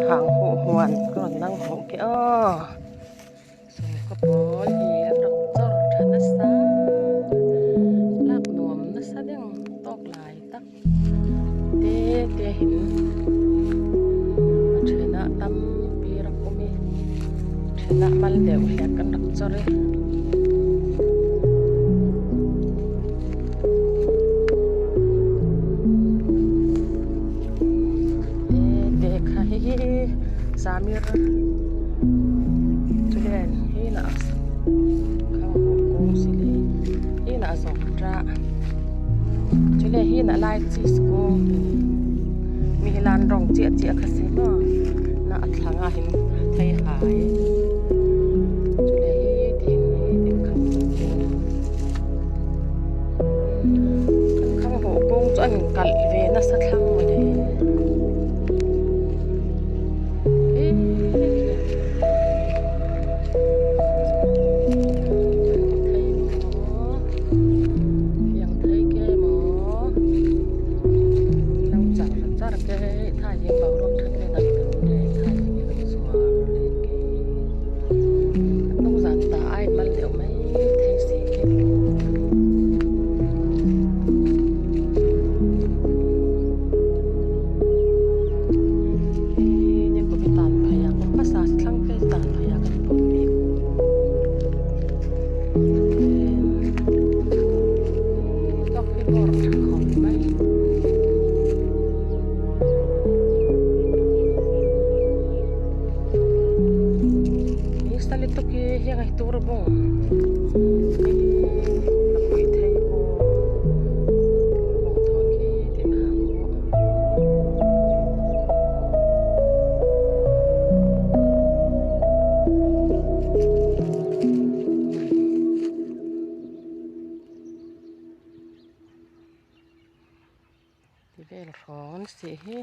Hang huh hmuan ka rawn lang hmuh khi aw. Sawmkaw pawl hi an rak chawr tha nasa. Lak nuam nasa ding tawk lai tak te te hin a thenah tampi rak um i thenah mal deuh hlek an rak chawr i. Te kha hihi Samir chulen hi na khang hmuh kung si le hi na zawng ta chule hi na lai chi kung mi hilan rong chia chia kha si maw na a thlang ah hin thei hai chule hi tin hi tin khang hmuh kung kan khang hmuh kung chu an kalh ve nasa thlang mawle. Ti vel hrawng an si hi.